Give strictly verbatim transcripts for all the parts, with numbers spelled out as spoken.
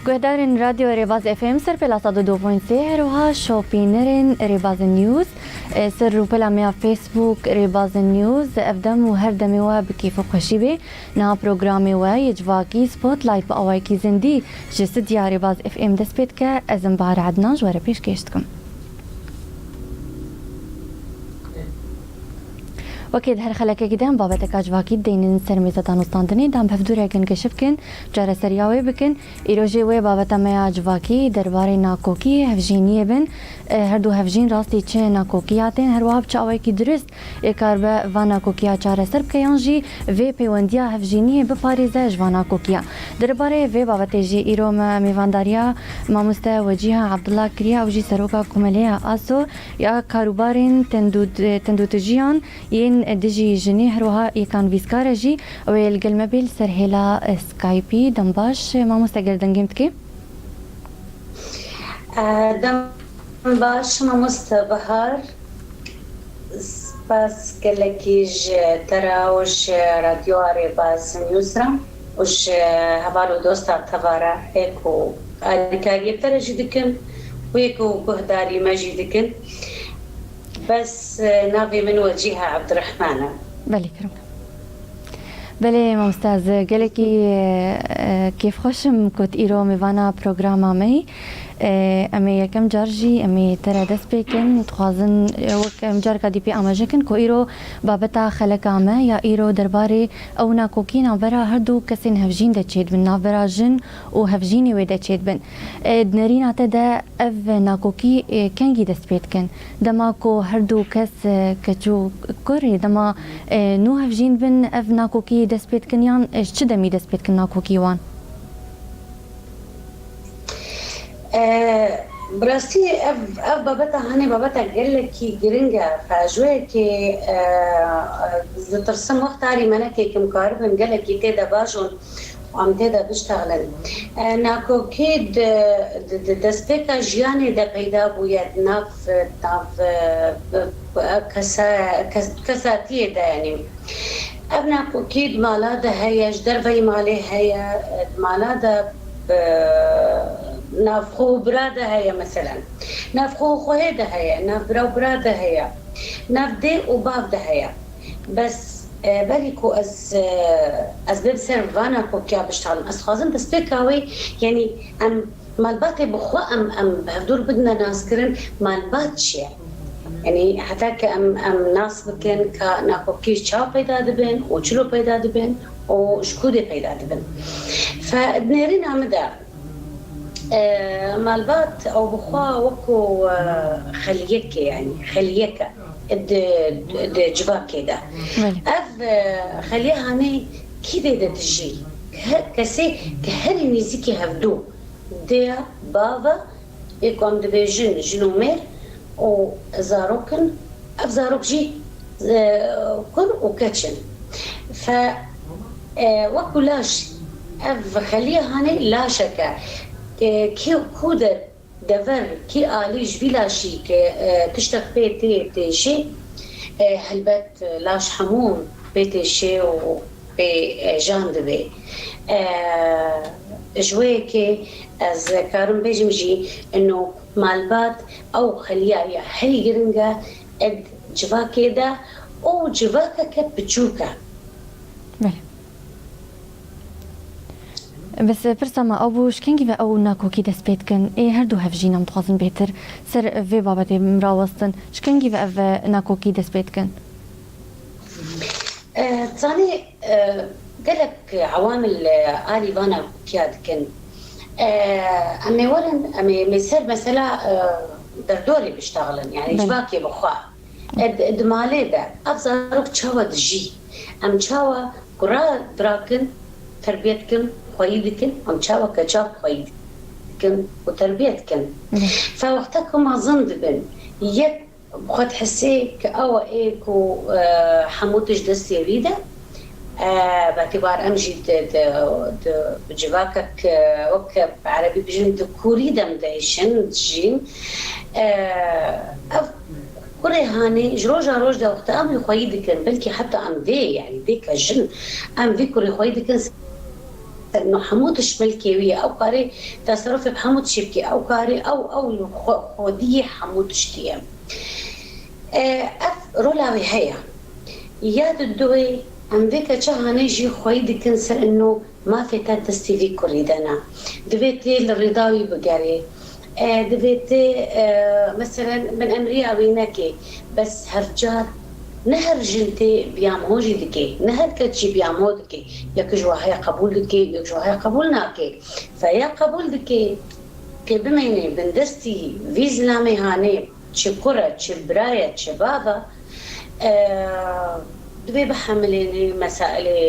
Guhdarên Radyo Rêbaz F M ser pêla sed û du point sê, her wiha şopînerên Rêbazin News, e, ser rûpela me ya Facebook Rêbazin News, ev dem û her demê we bi kêf û xweşî bê. Niha programê we yê civakî Spotlight bi awayekî zindî ji stûdya Rêbaz F M dest pê dike. Ez im Bahar Ednan ji we re pêşkêş dikim. Wekî di her xelekekî de em babeteka civakî dideynin ser mêza danûstandinê, da em bi hevdû re kin keşif kin, çareseriya wê bikin. Îro jî wê babeta me ya civakî derbarê nakokî, hevjîniyê bin. E, her du hevjîn rastî çi nakokiya tên, her wiha bi çi awayekî dirust ê karibe van nakokiya çareser bike yan jî vê pêwendiya hevjîniyê biparêze ji van nakokiya. Derbarê vê babetê jî îro me mêvandariya mamoste Wecîha Abdullah kiriye, ew jî seroka Komeleya aso ya karûbarên tendût-, tendûtijiyan yên dijî jinê, her wiha yê kanvîskar e jî. Ew ê li gel me bê li ser hêla, e, Skype'î. Dem baş, e, mamoste, gel dengê min dikê? E, dem baş, mamoste Bahar. Spas gelekî ji te re û ji Radyoya Rêbaz News re û ji heval û dosta te ve re ê ku alîkariyê te re jî dikin û ê ku guhdarî me jî dikin. Bes, e, navê min Wecîha Ebdurehman e. Belê, kerem. Belê, mamoste, ez gelekî, e, kêfxweş im ku tu îro mêvana programa me yî. E, em ê yekem car jî, em ê te re dest pê kin. Dixwazin, e, wek em careka dî pê amaje kin ku îro babeta xeleka me ya îro derbarê ew nakokî navbera her du kesên hevjîn de çêdibin, navbera jin û hevjînê wê de çêdibin. E, di nerîna te de ev nakokî, e, kengî dest pê dikin? Dema ku her du kes, e, keç û kurê, dema, e, nû hevjîn bin, ev nakokî dest pê dikin yan, e, ji çi demî dest pê dikin nakokî wan? E, bi rastî ev, ev babeta hanê babeta gelekî giring e. Fe ji wê yekê, e, e, ditirsim wexta rîmenekê kim karibin gelekî tê de bajon û em tê de biştexilin. E, nakokî di, di, di destpêka jiyanê de peyda bûye di nav, nav, e, kesa-, kes-, kesatiyê de, yanî. Ev nakokî di mala de heye, ji derveyî malê heye, di mala de, e, nav xwe û bira de heye, meselen. Nav xwe û xwehê de heye, nav bira û bira de heye, nav dê û bav de heye. Bes, e, belê ku ez, e, ez bê bi ser va nakokiya biştalim. Ez dixwazim destpêka wê, yanî em malbatê bi xwe em, em bi hevdûr bidine naskirin, malbat çi ye? Yanî heta ke em, em nas bikin ka nakokî çawa peyda dibin û çilo peyda dibin û ji ku dê peyda dibin. Fe di nêrîna min de, e, malbat ew bi xwe wekû, e, xeliyek e, yanî xeliyek e di, di civakê de. Belê. Ev, e, xeliya hanê kî dê de dijî? Ke-, kesê ke herî nêzîkî hevdû, dê ya, bav e, ê ku em dibêjin jin û mêr û zarok in, ev zarok jî, e, kur û keç in. Fe, e, wekû laş, ev xeliya hanê laşek e. E, kê, ku de dever, kî alî ji vî laşî ke, e, tiştek pê tê têşê, e, helbet laş hemû pê têşê û pê, e, jan dibê. E, ji wê yekê ez karim bêjim jî, ino malbat ew xeliya ya herî giring e, ed civakê de û civakeke piçûk e. Belê. Bes, e, pirsa me ew bû, ji kengî ve ew nakokî dest pê dikin? Ê her du hevjîn em dixwazin bêtir ser vê babetê rawestin. Ji kengî ve ev, e, nakokî dest pê dikin? E, zanî, e, gelek ewamil, e, alî va nakokiya dikin. E, em ê werin, em ê, em ê ser mesela, e, derdorê biştexilin, yanî Belê. civakê bi xwe. E, di, di malê de ev zarok çawa dijî? Em çawa kura dirakin, terbiyet dikin, xweyî dikin? Em çawa keça xweyî dikin û terbiyet dikin? Belê. Fe wexta ku mezin dibin, yek xwe dihesê ke ew ê ku, e, hemû tişt destê wî de, e, betîbar em jî di, di, di, bi civakek, e, wek bi erebî bijin, di kûrî de em diêşin, dijîn. E, ev kurê hanê ji roja roj de wexta em wî xweyî dikin, belkî heta em dê, yanî dê ke jin, em vî kurê xweyî dikin, ser ino hemû tişt milkê wî ye, ew karê teserufê bi hemû tiştî bike, ew karê ew, ew xwe-, xwediyê hemû tiştî ye. E, ev rola wê heye. Ya di duwê em vê keça hanê jî xweyî dikin ser ino mafê te destî vî kurî de ne. Divê tê li rêda wî bigerê. E, divê tê, e, meselen, min emriya wî nekê. Bes hevcar ne her jin tê biyamho jî dikê. Ne her kes jî biyamho dikê. Yek ji wa heye qebûl dikê, yek ji wa heye qebûl nakê. Fe ya qebûl dikê, kê bimênê bindestî vî zilamê hanê, çi kur e, çi bira ye, çi bav e, e, divê bihemilênê mesailê,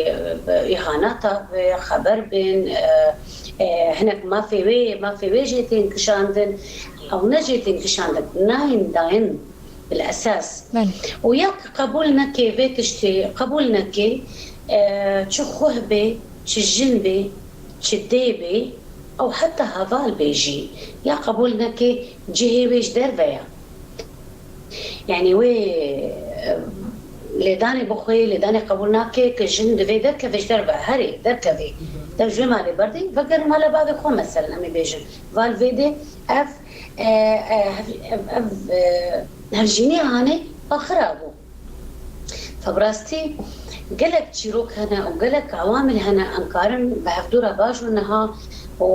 e, îhanata ve xeber bên, e, e, hinek mafê wê, mafê wê jê tên kişandin, ew ne jê tên kişandin, nayên dayîn bil esas. Belê. Û ya ki qebûl nekê vê tiştê, qebûl nekê, e, çi xweh bê, çi jin bê, çi dê bê, ew heta heval bê jî, ya qebûl nekê cihê wê ji derve ye. Yanî wê, e, lêdanê bixwê, lêdanê qebûl nake, ke jin divê derkeve ji derve, herê derkevê. Dev ji wê malê berdê, vegerê mala bavê xwe, meselen, em ê bêjin. Val vê dê ev, e, e, hev-, ev, ev, e, hevjînê hanê axira bû. Fe bi rastî gelek çîrok hene û gelek ewamil hene em karin bi hevdû re bajin niha û,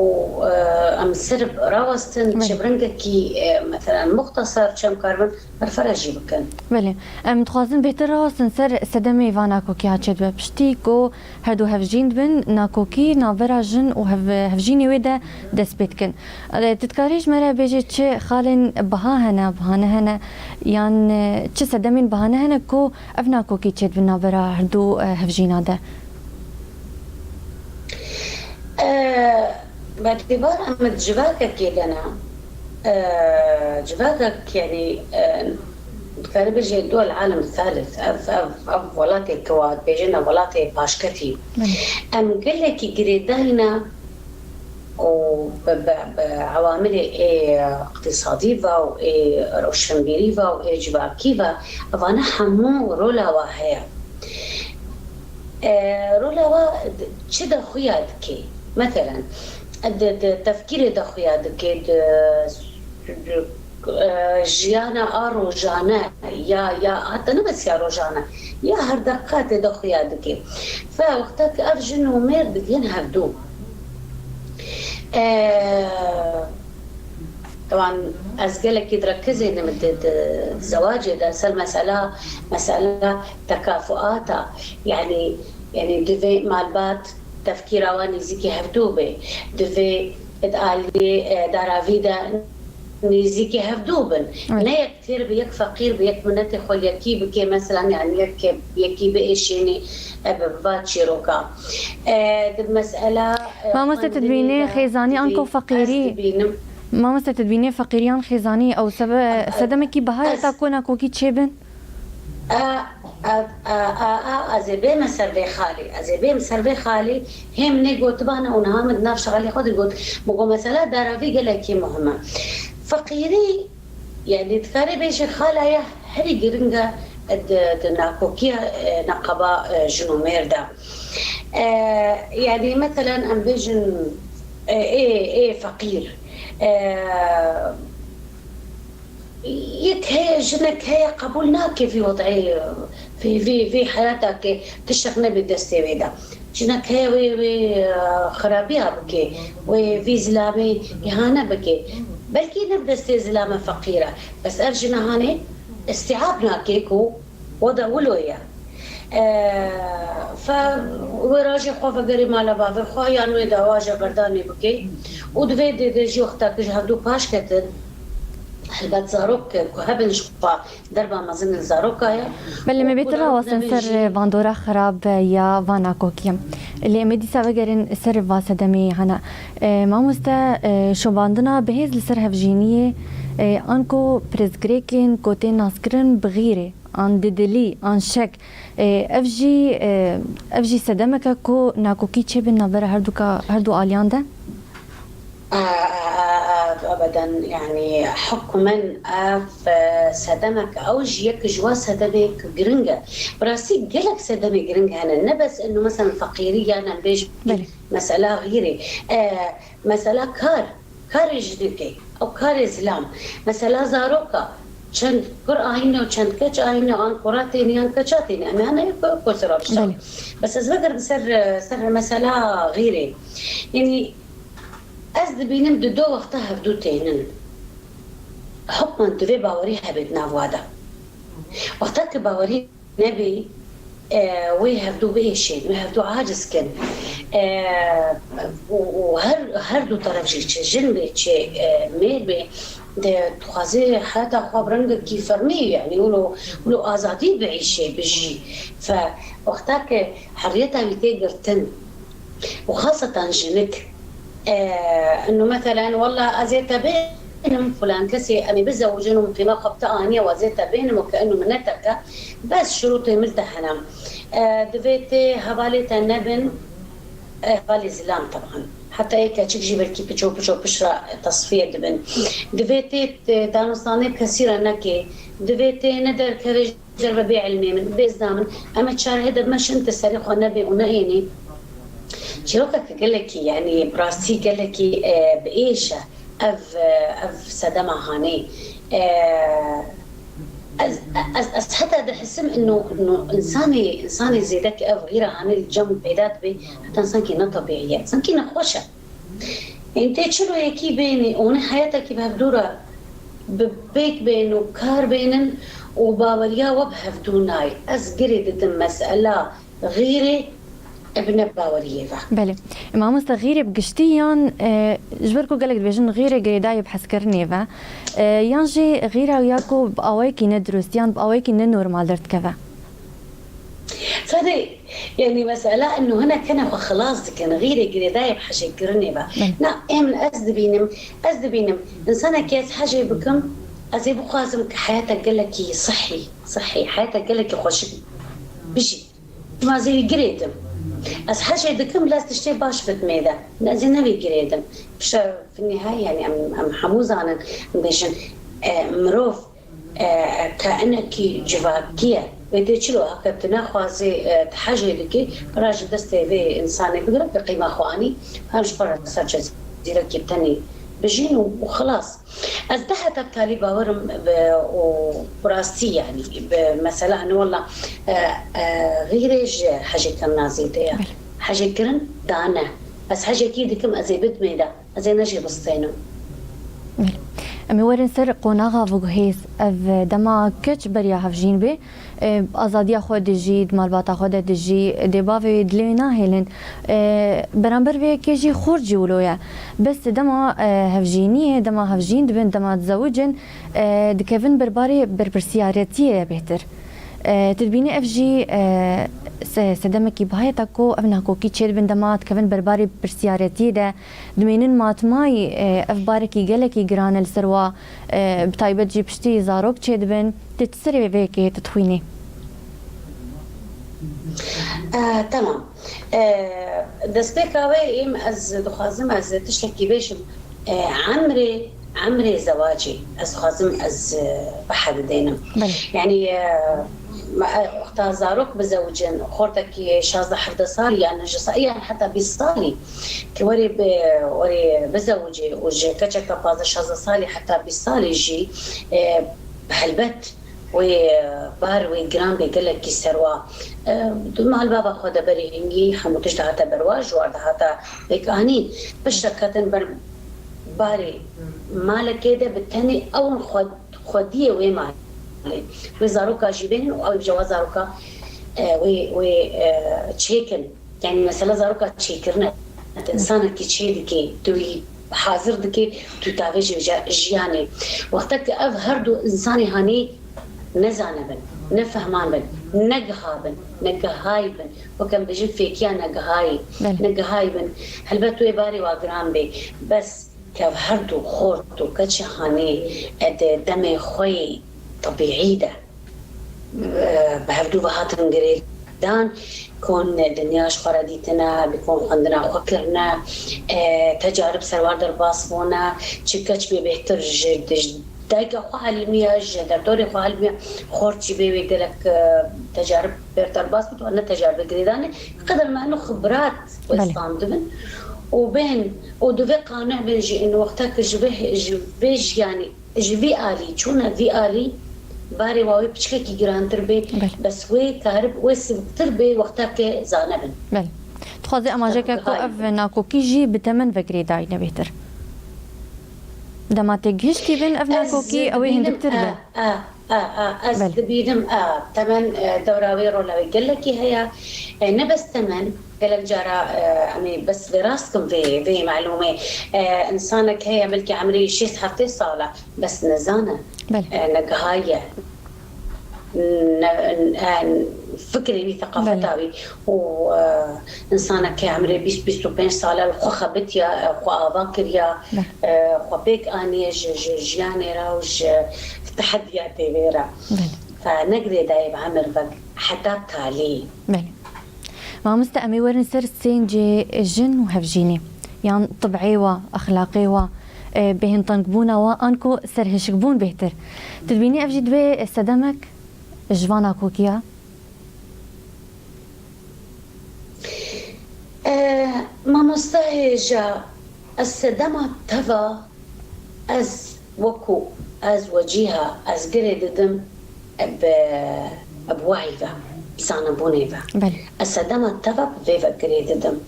e, em ser rawestin, belê, çi bi rengekî, e, meselen muxtesar, çi em karibin berfere jî bikin. Belê. Em dixwazin bêhtir rawestin ser sedemê va nakokiya çêdibe. Piştî ku her du hevjîn dibin, nakokî navbera jin û hev-, hevjînê wê de dest pê dikin. E, tu dikarî ji me re bêjî çi xalên biha hene, bihane hene, yan, e, çi sedemên bihane hene ku ev nakokî çêdibin navbera her du, e, hevjîna de? E, Betîbar em di civakekê de ne. E, civakek, yanî, e, dikarî bêjê duwel alem thalith, ev, ev, ev welatê ku wa dibêjin ne welatê paşketî. Belê. Em gelekî girêdayî ne û bi, bi, bi ewamilê ê iqtîsadî ve û ê roşenbîrî ve û ê civakî ve, evane hemû rola wa heye. E, rola wa d-, çi daxuya dike? Meselen, di, di tefkîrê daxuya dike, di, di, e, jiyana a rojane ya, ya heta ne bes ya rojane, ya her deqa tê daxuya dike. Fe wexta ku ev jin û mêr digihên hevdû. E, Teban ez gelekî direkizênim di, di zewacê de ser mesela, mesela tekafuata, yanî, yanî divê malbat tefkîra wan nêzîkî hevdû be, divê di aliyê, e, daravî de nêzîkî hevdû bin. Evet. Ne yek têr bi yek feqîr bi yek minetê xwe yekî bike, mesela, yanî yek, yekî biêşênê, e, bi va çîroka. E, di mesela, e, Mamoste, tu dibînî xêzanî anko feqîrî? Mamoste, tu dibînî feqîriyan xêzanî ew sebe-, sedemekî biha ye ta ku nakokî çêbin? A, a, a, a, a, ez ê bême ser vê xalê. Ez ê bêm ser vê xalê. Hê min ê gotibane û niha min di nav şexelê xwe de got. Min got, mesela daravî gelekî muhim e. Feqîrî, yanî dikarê bêjê xala ye herî giring e di, di nakokiya, e, neqeba, e, jin û mêr de. E, yanî meselen em bêjin, e, ê, ê feqîr. E, Yek heye, jinek heye qebûl nake vî wed'ê, vî, vî, vî heyata ke tiştek nebe destê wê de. Jinek heye wê, wê, e, xirabiya bike, wê vî zilamê îhane bike. Belkî ne bi destê zilame feqîr e. Bes ev jina hanê îstîab nake ku weda wilo ye. E, fe wê rajê xwe vegerê mala bavê xwe yan wê dawaja berdanê bike û divê dê, dê jî wexta ku ji hevdû paş ketin, helbet zarok ku hebin ji xwe derba mezin li zaroka ye. Belê, me bêtir rawestin ser bandora xirab ya va nakokiyê. Lê em ê dîsa vegerin ser va sedemê hene. E, mamoste, e, şopandina bihêz li ser hevjîniyê, e, anko pirsgirêkên ku tên naskirin bi xîrê, an didilî, an şek, e, ev jî, e, ev jî sedemeke ku nakokî çêbin navbera herduka, herdu aliyan de? A, a, a, a, beden, yani hukmen ev, e, sedemek, ew jî yek ji wan sedemê ku giring e. Bi rastî gelek sedemê giring hene. Ne bes inu mesela feqîrî yan em bêj Belê. mesela xîrê. E, mesela kar, karê jinikê, ew karê zilam. Mesela zaroka, çend kur ayîne û çend keç ayîne an kura têne yan keça têne. Em hene ku, ku sira bişa. Belê. Bes ez vegerim ser, ser mesela xîrê. Yani ez dibînim di do wexta hevdû tênin. Hukman divê bawerî hebe di nav wa de. Wexta ku bawerî nebî, e, wê hevdû biêşên, wê hevdû aciz kin. E, û, û her, her du teref jî, çi jin bê, çi, e, mêr bê, de dixwaze heta xwe bi rengekî fermî, yani wilo, wilo azadî biêşê, bijî. Fe, wexta ke heriyeta wî tê girtin, û xasetan jinik, e, inu meselen, wela ez ê te bênim, filan kesê, em ê bizewicin û min qîma xwe bi te aniye, ez ê te bênim û ke inu min neteke, bes şurûtê min te hene. E, divê tê hevalê te nebin, e, hevalê zilam teban. Heta yê keçik jî belkî piço piço pişra tesfiye dibin. Divê tê, e, danûstanê kesî re neke, divê tê ne derkeve cer ve bê ilmê min, bê zina min. Em ê çarehê de meşin, tu serê xwe nebê û nehênî. Çîrokeke gelekî, yani bi rastî gelekî, e, bi êş e. Ev, e, ev sedema hanê. E, ez, ez, ez heta dihisim inu, inu insanê, insanê zêde ki ev xîra hanê li cem peyda dibe, heta sankî ne tebîî ye, sankî nexweş e. Ên tê çilo yekî bênî, hûn ê heyetekî bi hevdû re bi pêk bên û kar bênin û baweriya we bi hevdû nayê. Ez girê didim mesela xîrê bi nebaweriyê ve. Belê. Mamoste, xîrê bi giştî yan, e, ji ber ku gelek dibêjin xîrê girêdayî bi hezkirinê ve, e, yan jî xîra ya ku bi awayekî nedurust yan bi awayekî nenormal derdikeve? Fedê, yani mesela inu hinek hene xwe xilas dikin, xîrê girêdayê bi hejêkirinê ve. Belê. Na, em ez dibînim, ez dibînim, insanekî ez hejê bikim, ez ê bixwazim ki heyata gelekî sihî, sihî, heyata gelekî xweşik bijî. Çima ez ê wî girêdim. Ez hejê dikim, bila ez tiştê baş bidimê de. Ez ê ne wî girêdim. Pişe fi nihayê, yani em, em hemû zanin, em bêjin, e, mirov e, kainekî civakî ye. Wê tê çilo, heke tu nexwazî, e, tu hejê dikî, bira ji destê vê însanê bigire, bi qîma xwe anî, hem ji xwe re ser cezîrekî tenê bijîn û, û xilas. Ez deh heta bi talî bawerim bi, û bi rastî, yani, bi mesela, hani, wela, e, e, xîrê ji hejêkirina zêde ye. Belê. Hejêkirin dane. Ez hejekî dikim, ez ê bidimê de. Ez ê ne jê bistênim. Belê. Em ê werin ser qonaxa veguhêz. Ev dema keç beriya hevjîn bê, e, azadiya xwe dijî, di malbata xwe de dijî, dê bavê wê dilê wê nahêlin. E, beramber vê yekê jî xort jî wilo ye. Bes dema, e, hevjîniyê, dema hevjîn dibin, dema dizewicin, e, dikevin berbarê berpirsiyariyetiyê de bêhtir. E, tu dibînî ev jî, e, se-, sedemekî biha ye ta ku ev nakokî çêdibin dema dikevin berbarê pirsiyariyetiyê de, Dimênin matmayî, e, ev barekî gelekî giran e li ser wa, e, bi taybet jî piştî zarok çêdibin. Tu çi serê vê yekê tu dixwînî? E, temam. E, destpêka wê êm ez dixwazim ez tiştekî bêjim. E, emrê, emrê zewacê ez dixwazim ez, e, bihe bidênim. Belê. Yani, e, me, e, wexta zarok bizewicin, xortekî şazdeh hevdeh salî yan neh salî yan heta bîst salî, Ki werê bi, werê bizewicê û ji keçeke pazdeh şazdeh salî heta bîst salî jî, e, helbet wê, e, bar wê giran bê gelekî ser wa. E, di malbava xwe de berê hingî hemû tişt dihate ber wa, ji war dihate pêkanîn. Piştre ketin ber barê malekê de bi tenê ew in xwe, xwediyê wê malê. Wê zaroka jî bênin û ew ê bi cewa zaroka, e, wê, wê, e, çêkin. Yani mesela zaroka çêkirine. Tu insanekî çê dikê, tu wî hazir dikê, tu tavêjê ji-, jiyanê. Wexta ki ev her du insanê hanê nezane bin, nefehman bin, negiha bin, negihayî bin. Weke em bêjin fêkiya negihayî, Belê. negihayî bin. Helbet wê barê wa giran bê. Bes ke ev her du xort û keçê hanê e di demê xwe yê tebîî de, e, bi hevdû ve hatin girê-, dan, kon dinya ji xwe re dîtine, bi kon xwendina xwe kirine, e, tecarib serwar derbas bûne, çi keç bê bêhtir ji, ji dayika xwe elimiya, ji derdorê xwe elimiya, xort jî bê wê gelek, e, tecarib ber derbas bû, ne tecaribê girêdanê, qeder me eno xibrat Belê. westandibin. Û bên, û divê qanû bin jî, in wexta ki ji vê, ji vê jiyanî Ji vî alî, çûna vî alî, barê wa wê piçkekî girantir bê, Belê. bes wê karib, wê siviktir bê wexta ke zane bin. Belê. Dixwaze amajeke ku Ev ev nakokî jî bi temen ve girêdayî nebêtir. Dema tê gihiştî bin ev Ez nakokî, ew ê dibînim, hindiktir a, be. a, a, a, ez Belê. dibînim, a, temen, e, dewra wê rola wê gelekî heye. E, ne bes temen, gelek cara, e, em ê bes vê rast kim vê, vê melûmê. E, insanek heye belkî emrê şêst heftê sal e. Bes nizane. Belê. E, negihaye. Ne, e, fikrê wî, teqafeta Belê. wî û, e, insaneke emrê bîst, bîst û pênc sal e, xwe xebitiya, e, xwe ava kiriya, Belê. e, xwe pêk aniye ji, ji jiyanê re û ji tehediya tê vê re. Belê. Fe ne girêdayî bi emir ve heta talî. Belê. Mamoste, em ê werin ser sêncê jin û hevjînê, yan tib'ê wa, exlaqê wa, e, bêhntangbûna wa, anku serhişkbûn bêhtir. Tu dibînî ev jî divê sedemek ji van nakokiya? E, mamosta hêja, ez sedema teva Ez wekû, ez wecîha, ez girê didim bi, bi wahî ve, bi zanebûnê ve. Belê. Ez sedema teva bi vê ve girê didim.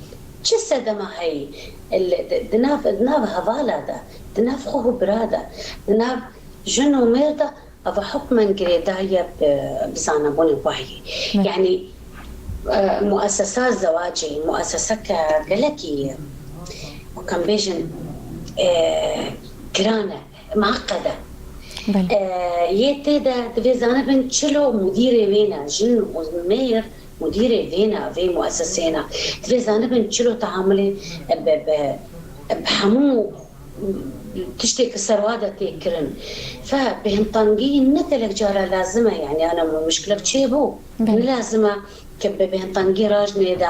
Çi sedema heyî? Li, di, di nav, di nav hevala de, di nav xwe û bira de, di nav jin û mêr de, eva hukmen girêdayî ye bi, bi zanebûnê wahî. Belê. Yanî, e, muesesa zewacê, mueseseke gelekî, wek em bêjin, e, giran e, miaqed e. Belê. E, yê tê de divê zanibin çilo mudîrê wê ne, jin û mêr mudîrê vê ne, vê muesesê ne. Divê zanibin çilo teamulê, e, bi, bi, bi hemû tiştê ki ser wa de tê kirin. Fe bêhntangî ne gelek cara lazim e, yanî ana mişkilek çêbû. Belê. Ne lazim e ki bi bêhntangî rajnê de,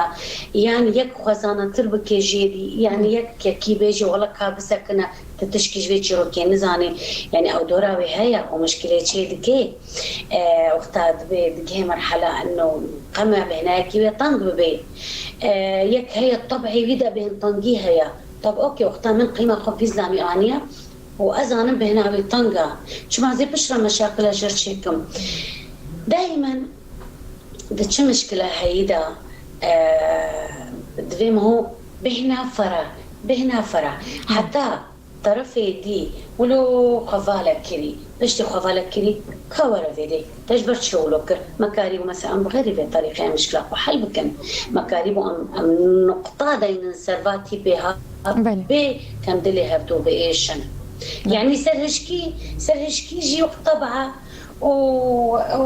yan yek xwe zanatir bike jê dî, yan Hı. yek yekî bêje, wela ka bisekine, tu tişkî ji vê çîrokê nizanî. Yanî ew dora wê heye, ew mişkilê çê dike. E, wexta dibê digihê merhela eno qeme bêhnayekî wê teng bibe. E, yek heye teb'ê wî de bêhntangî heye. Tab, okey, wexta min qîma xwe vî zilamî aniye û ez zanim bêhna wî teng e. Çima zê piştre meşaqile jêr çêkim. Daimen di çi mişkile heyî de, e, divê min ho bêhna fere, bêhna fere. Heta terefê dî wilo xwe valek kirî. Piştî xwe valek kirî, ka were vêdê. Te ji ber çi wilo kir? Me karîbû mesela em bi xeyrî vê terîqê em mişkila xwe hel bikin. Me karîbû em, em nuqta deynin ser va tîpê ha Belê. bê kem dilê hevdû biêşin. Belê. Yanî serhişkî, serhişkî jî wek teba û, û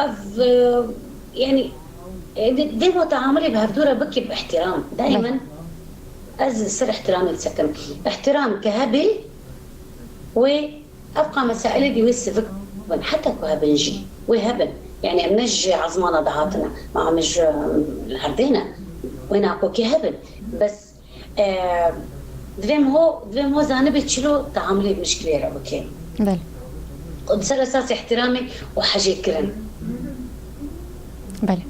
ev, e, yanî, e, dê, dê bo teamulê bi hevdû re bikî bi ihtiram. Daimen Belê. ez li ser ihtiramê disekim. Ihtiram ke hebê, wê Ev qa mesailê dî wê sivik bin, heta ku hebin jî, wê hebin. Yanî em ne ji ezmana de hatine, ma em ji li herdê ne. Wê nakokê hebin. Bes, e, divê em ho, divê em ho zanibê çilo teamulê bi mişkilê re bike. Belê. Û di ser esasê ihtiramê û hejêkirin. Belê.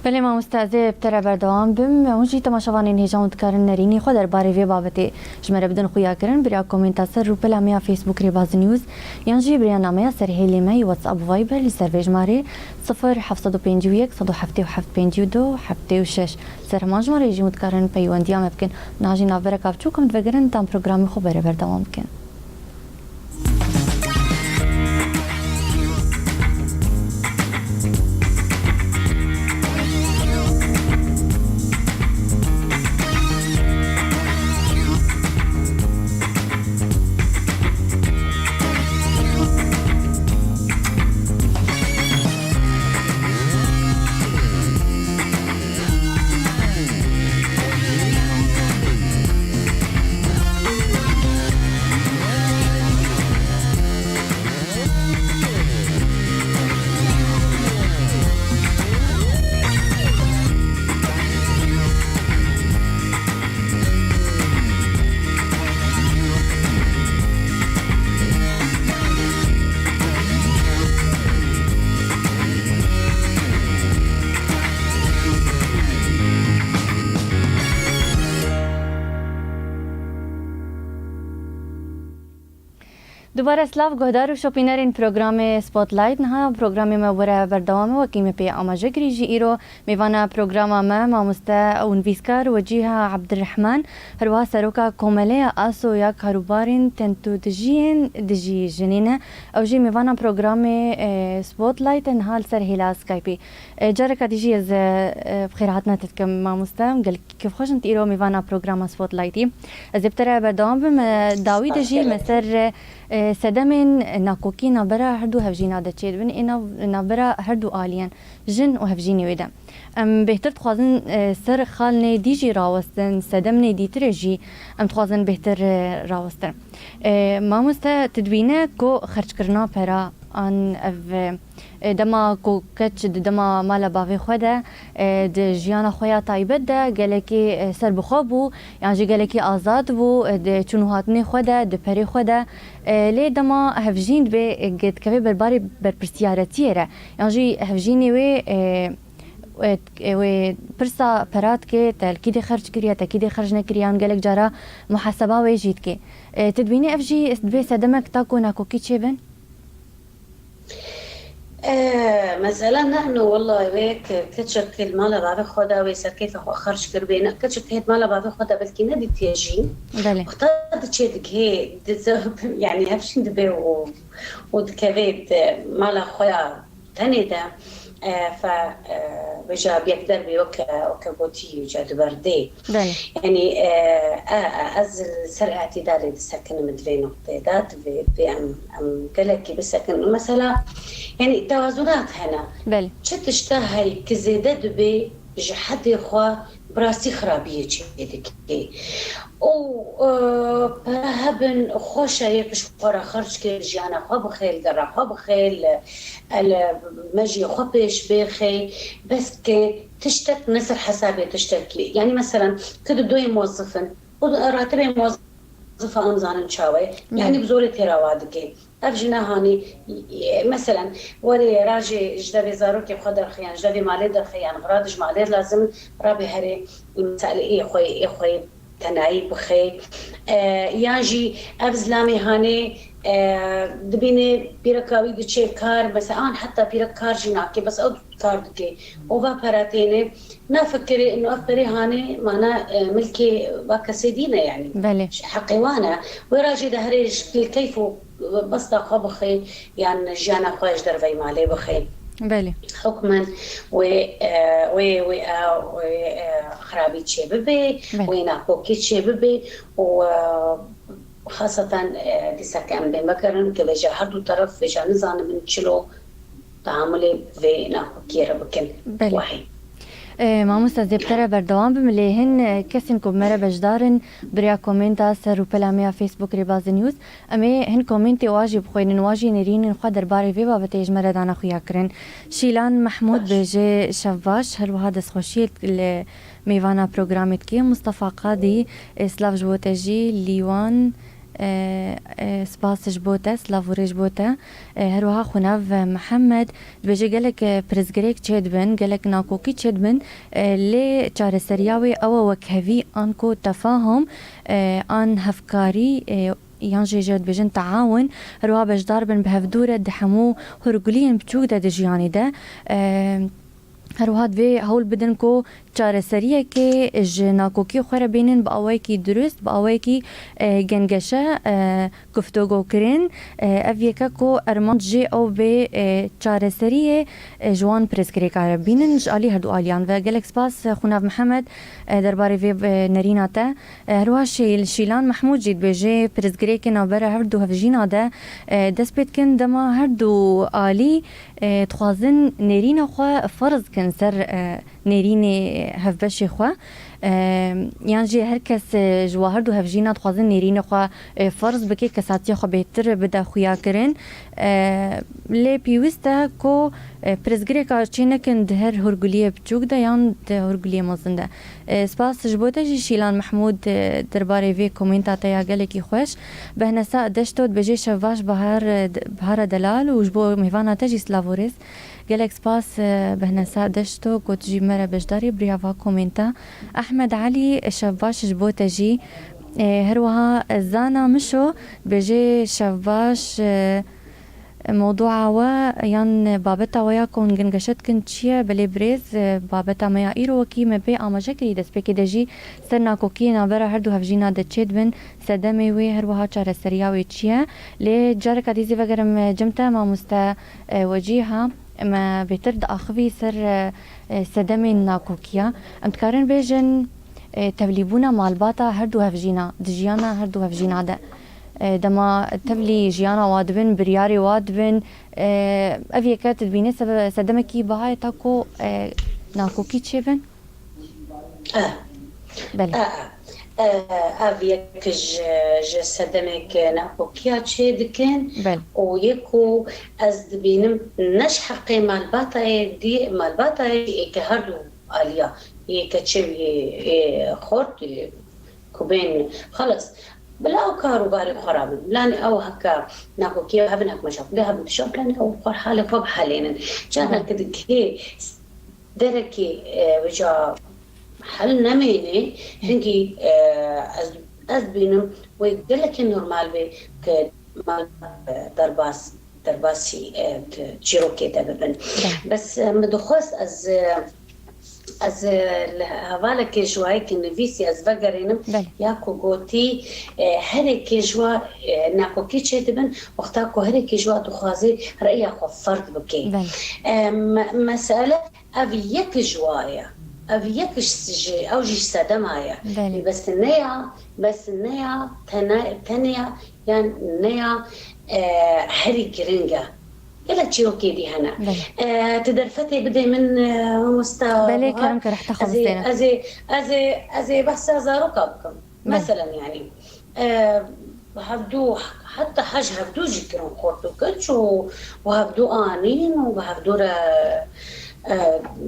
Belê mamoste, ez ê bi te re berdewam bim. Hûn jî temaşevanên hêja hûn dikarin nerînî xwe derbarê vê babetê ji me re bidin xuyakirin. Bi riya komenta ser rûpela me ya Facebook Rêbaz News yan jî bi riya nameya ser hêlê me yê WhatsApp û Viber li ser vê jimarê sifir heft sed û pêncî û yek, sed û heftê û heft, pêncî û du, heftê û şeş. Ser heman jimarê jî hûn dikarin peywendiya me bikin. Niha jî navbereka biçûk em divegerin, tam programê xwe bere berdewam bikin. Dubare silav guhdar û şopînerên programê Spotlight. Niha programê me were berdewam e. Wekî me pê amaje kirî jî îro mêvana programa me mamoste û nivîskar Wecîha Ebdirehman, herwiha seroka Komeleya Aso ya Karûbarên Tentûdijiyên Dijî Jinê ne. Ew jî mêvana programê, e, Spotlight e niha li ser hêla Skype'ê. E, careka dî jî ez, e, e, bi xêrhatina te dikim mamoste. Gelek kêfxweş in tu îro mêvana programa Spotlight'î. Ez ê bi te re berdewam bim. E, dawî de jî me ser, e, sedemên nakokî navbera her du hevjîna de çêdibin, ê nav-, navbera her du aliyan, jin û hevjînê wê de. Em bêhtir dixwazin, e, ser xalnê dî jî rawestin, sedemnê dîtirê jî em dixwazin bêhtir, e, rawestin. E, mamoste, tu dibîne ku xerckirina pera an ev, e, E, dema ku keç di dema mala bavê xwe de, e, di jiyana xwe ya taybet de gelekî, e, serbixwe bû, yan jî gelekî azad bû, e, di çûn û hatinê xwe de, di perê xwe de. E, lê dema hevjîn dibe, e, dikeve ber barê berpirsiyaretiyê re, yan jî hevjînê wê, e, e, e, wê pirsa pera dike, te li kî dê xerc kiriye, te kî dê xerc nekiriye, yan gelek cara muhaseba wê jî dike. E, tu dibînî ev jî dibe sedemek ta ku nakokî çêbin? E, mesela ne, no, wela wê ke-, keçek li mala bavê xwe de wê serkeyfa xwe xerc kiribê, ne, keçek hêt mala bavê xwe de belkî nedîtiye jî. Belê. Wexta diçe digihê, dize-, yanî hevşîn dibe û, û dikeve di mala xwe ya tenê de, e, fe, e, vêca bi yekder bê weke, weke gotî ca di berdê. Belê. Yanî, e, e, e, ez li ser îtidalê disekinim di vê noqteyê de, divê, divê em, em gelekî bisekinin. Mesela, yanî tewazunat hene. Belê. Çi tişta heyî ki zêde dibe ji hedê xwe bi rastî xirabiyê çê dike. Û, e, pere hebin xweş e, yek ji xwe re xerc kir, jiyana xwe bixê, li gera xwe bixê, li, li mejiyê xwe pêş bêxê, bes ke tiştek ne ser hesabê tiştekî. Yanî, meselen, tu di doyê muwezif in û ratibê muwezifa em zanin çawa ye. Yanî, bi zorê têra wa dike. Ev jina hanî, e, meselen, werê rajê ji devê zarokê xwe derxe yan ji devê malê derxe yan xira di ji malê lazim in, rabe herê, meselê ê xwe, ê xwe tenayî bixê. E, yan jî ev zilamê hanê, e, dibînê pîreka wî diçê kar, mesela an heta pîrek kar jî nake, bes ew kar dike. Û va pera têne, nafikirê ino ev perê hanê, mana, e, milkê va kesê dî ne, yanî. Belê. Heqê wan e. Wê rajê de herê ji keyf û besta xwe bixê, yan jiyana xwe ji derveyî malê bixê. Belê. Hukmen wê, e, wê, wê, e, wê, e, xirabî çê bibe, belê, wê nakokî çê bibe û, e, xaseten, e, dîsa ke em bê megerin, ke vêca her du teref, vêca nizanim min çilo teamulê vê nakokiyê re bikin. Belê. Wahî. E, mamoste, ez ê bi te re berdewam bim, lê hin, e, kesên ku bi me re beşdar in, bi rêya komenta ser rûpela me ya Facebook Rêbazê News, em ê hin komentê wa jî bixwînin, wa jî nêrînên xwe derbarê vê babetê ji me re dane xuya kirin. Şîlan Mehmûd, baş, dibêje, "Şev baş, her wiha destxweşiyê li mêvana programê dike." Mustafa Qadî, e, "Silav ji bo te jî." Lîwan, e, e, "Spas ji bo te, silav û rê ji bo te." E, her wiha Xunav Mihemed dibêje, "Gelek, e, pirsgirêk çêdibin, gelek nakokî çêdibin, e, lê çareseriya wê ew e wekhevî anku tefahum, e, an hevkarî, e, yan jî jê dibêjin teawun, her wiha beşdar bin bi hevdû re di hemû hûrguliyên biçûk de di jiyanê de." E, her wiha divê hewl bidin ku çareseriyekê ji nakokî xwe re bînin bi awayekî dirust, bi awayekî, e, gengeşe, e, guftûgokirin. E, ev yeke ku armanc jê ew bê, e, çareseriyê, e, ji wan pirsgirêka re bînin ji alî herdu aliyan ve. Gelek spas, e, Xunav Mihemed, e, derbarê vê, e, nerîna te. E, herwiha Şîl-, Şîlan Mehmûd jî dibêje, pirsgirêkê navbera her du hevjîna de, e, dest pê dikin dema her du alî, e, dixwazin nêrîna xwe ferz bikin ser, e, nêrînê hevbeşê xwe. E, yan jî her kes, e, ji wa her du hevjîna dixwazin nêrînê xwe, e, ferz bike, kesatiya xwe bêhtir bide xuyakirin. E, lê pêwîst e ku, e, pirsgirêka çê nekin di her hûrguliyê biçûk de yan di hûrguliyê mezin de. E, spas ji bo te jî Şîlan Mehmûd, e, derbarê vê komenta te ya gelekî xweş. Behnesa Deşto dibêje, "Şev baş Bahar, e, de-, Bahara Delal û ji bo mêvana te jî silav û rêz." Gelek spas, e, Behnesa Deşto, ku tu jî me re beşdarî bi rêya va komenta. Ehmed Elî, "Şev baş ji bo te jî." E, her wiha Zana Mişo dibêje, şevbaş, e, mewdûa we yan babeta we ya ku hûn gingeşe dikin çi ye? Belê birêz, e, babeta me ya îro wekî me pê amaje kirî, destpêkê de jî ser nakokiyê navbera her du hevjîna de çêdibin, sedemê wê, her wiha çareseriya wê çi ye? Lê careka dî zî vegerim, e, cem te, mamoste, e, Wecîha, me bêtir diaxivî ser, e, e, sedemên nakokiya. Em dikarin bêjin, e, tevlîbûna malbata her du hevjîna, di jiyana her du hevjîna de. E, dema tevlî jiyana wa dibin, biryarê wa dibin, e, ev yeke tu dibîne sebe-, sedemekî biha ye ta ku, e, nakokî çêbin? Eh. Belê. Eh, eh, ev yek ji, ji sedemek nakokiya çê dikin Belê. û yek ku ez dibînim ne ji heqê malbatayê dî, malbatayê ê ke her du aliya, yê keçê û yê, yê xort, yê ku bên xelas. Bila ew kar û barê xwe rabin. Bila ew heka nakokiya hebin, hek meşakilê hebin, tişa bila ew xwe halê xwe bihelênin. Cara Belê. ke dikê derekê, e, wêca hel nemêne, hingî, e, ez, ez dibînim wê gelekî normal be ke mal, e, derbas, derbasî, e, di çîrokê de bibin. Belê. Bes, e, min dixwest ez, e, ez, e, li hevalekê ji wayekî nivîsî ez vegerînim, Belê. ya ku gotî, e, herêkê ji wa, e, nakokî çêdibin, wexta ku herêkê ji wa dixwaze reya xwe ferz bike. Belê. E, me-, mesele Ev yek ji wa ye. Ev yek ji, ji, ew jî ji sedema ye. Belê. Bes ne ya, bes ne ya, tene-, tenê ya, yan ne ya, e, herî giring e. Gelek çîrokê dî hene. Belê. E, tu derfetê bidê min, e, mamosta Belê, Bahar. kerem ke rehta xwe Ez ê, bistêne. ez ê, ez ê, ez ê behsa zaroka bikim. Belê. Meselen, yanî, e, hevdû, heta hej hevdû jî kirin xort û keç û, û hevdû anîn û bi hevdû re, e,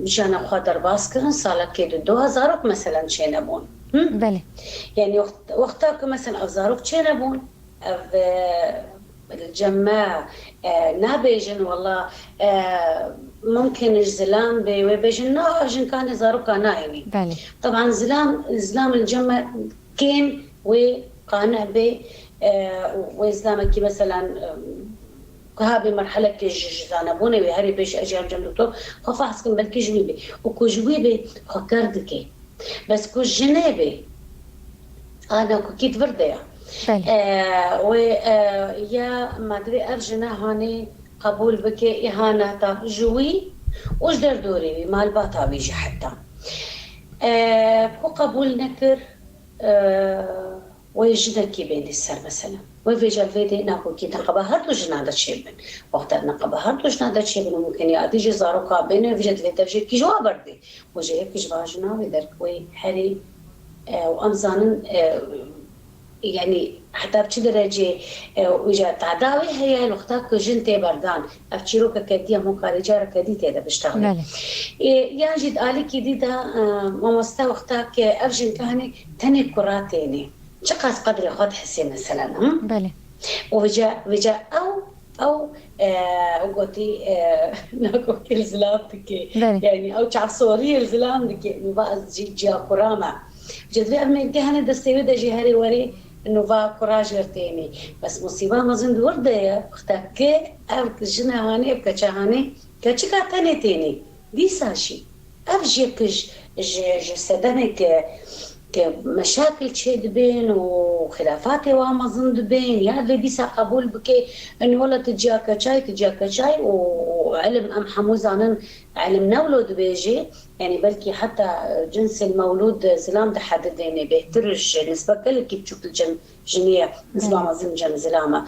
jiyana xwe derbas kirin. Salekê di du hezarok, meselen, çênebûn. Hı? Belê. Yanî wext-, wexta ku, meselen, ev zarok çênebûn, ev, e, li cem me, e, nabêjin, wela, e, mumkin ji zilam bê, wê bêjin, na, jinkanê zaroka nayênî. Belê. Teban zilam, zilam li cem me kêm wê qane bê, e, wê zilamekî, meselen, e, ku habê merhelekê ji, ji zanebûnê wê herî pêş ez jî em cem doktor xwe fehs kim, belkî ji wî bê. Û ku ji wî bê, xwe ker dike. Bes ku jinê bê, a nakokî di vir de ya. Belê. E, wê, e, ya ma divê ev jine hanê qebûl bike, îhaneta ji wî û ji derdorê wî, malbata wî jî heta. E, ku qebûl nekir, e, wê jinekî bênê ser, mesela. Wê vêca vê dê nakokî neqeba her du jina de çêbin. Wexta neqeba her du jina de çêbin û mumkin ya dî jî zaroka bêne, vêca divê dev jê kî ji wa berdê. Û ji yek ji van jina wê derkewê herî, e, û em zanin, e, yanî heta bi çi derecê, e, wî ca tadawî heye, li wexta ku jin tê berdan. Ev çîrokeke dî ye, hûn karê careke dî tê de biştexilin. Belê. E, yan jî di alîkî dî de, e, mamoste wexta ke ev jin kanê tenê kura tênê. Çiqas qedrê xwe dihesê, meselen, hı? Belê. Û vêca, vêca ew, ew, e, ew gotî, e, nakokî li zilam dike. Belê. Yanî ew çavsoriyê li zilam dike. Nûva ez jî ciya kura me. Vêca divê ev mêrgê hene destê wê de jî herê werê nûva kura jê tênê. Bes musîba mezin di wir de ye. Wexta ke ev jine hanê, ev keça hanê, keçika tenê tênê. Dîsa jî ev jê ku ji, ji, ji sedemê ke, ke meşakil çêdibên û xilafatê wa mezin dibên, ya divê dîsa qebûl bike, in wela tu ciya keçay, tu ciya keçay û, û ilim em hemû zanin, ilim ne wilo dibêje, yanî belkî heta, e, cinsê mewlûd, e, zilam dihedidêne bêhtir ji nisbe gelekî biçûk li cem jinê ye, nisba Hı. mezin cem zilam e.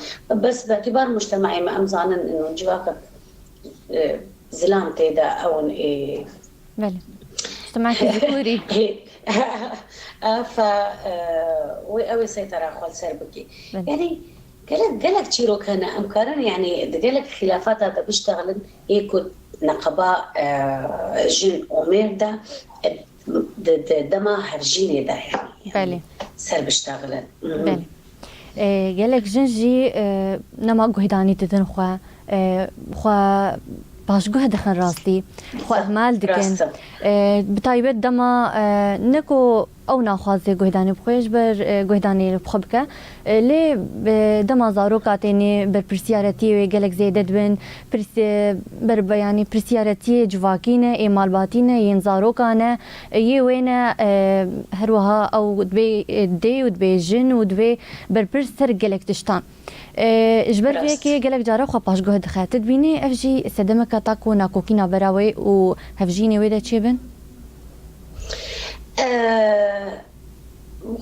Bes bi îtîbar mujtemaê me em zanin, in civaka, e, zilam tê de ew in, ê, Belê. Mujtemekî zikûrî. Ev, e, wê ew ê seytera xwe li ser bikî. Belê. Yanî gelek, gelek çîrok hene. Em karin, yanî di gelek xîlafata de biştexilin, ê ku neqeba, e, jin û mêr de, e, di, di dema hevjînê de, yanî, Belê. ser biştexilin. Mhm. Belê. E, gelek jin jî, e, nema guhdanî didin xwe, e, xwe paşguh dixin rastî, xwe Sa-, ihmal dikin. rast e. E, bi taybet dema, e, ne ku ew naxwaze guhdanê bi xwe ji ber, e, guhdanê li bi xwe bike. E, lê, e, dema zaroka têne berpirsiyariyetiyê wê gelek zêde dibin, pirs-, e, ber-, yanî pirsiyariyetiyê civakî ne, ê malbatî ne, yên zaroka ne, e, yê wê ne, e, her wiha ew dibê, e, dê û dibê jin û dibê berpirs ser gelek tiştan. E, ji ber vê Rast. yekê gelek cara xwe paşguh dixe. Tu dibînî ev jî sedemeke ta ku nakokîna bera wê û hevjînê wê de çêbin? E,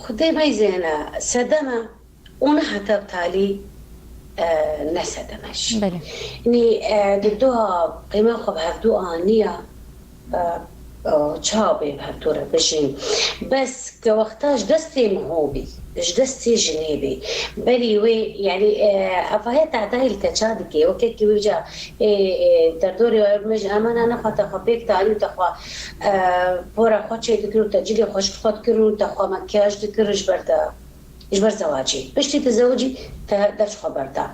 Xwedê meyzêne sedeme û ne heta bi talî, e, ne sedeme jî. Belê. Nî, e, di doha qîma xwe bi hevdû aniya, e, e, çawa bê bi hevdû re bijîn. Bes ke wexta ji destê miho bî, ji destê jinê bî. Berî wê, yanî, e, ev heye tehdayê li te ça dike. Wekekî wî ca, ê, ê, derdorê we me ji emana nexwe te xwe pêk tanî û te xwe, e, pora xwe çê dikir û te cilê xwe ji xwe dikir û te xwe makyaj dikir ji ber te, ji ber zewacê. Piştî te zewicî te dev ji xwe berda.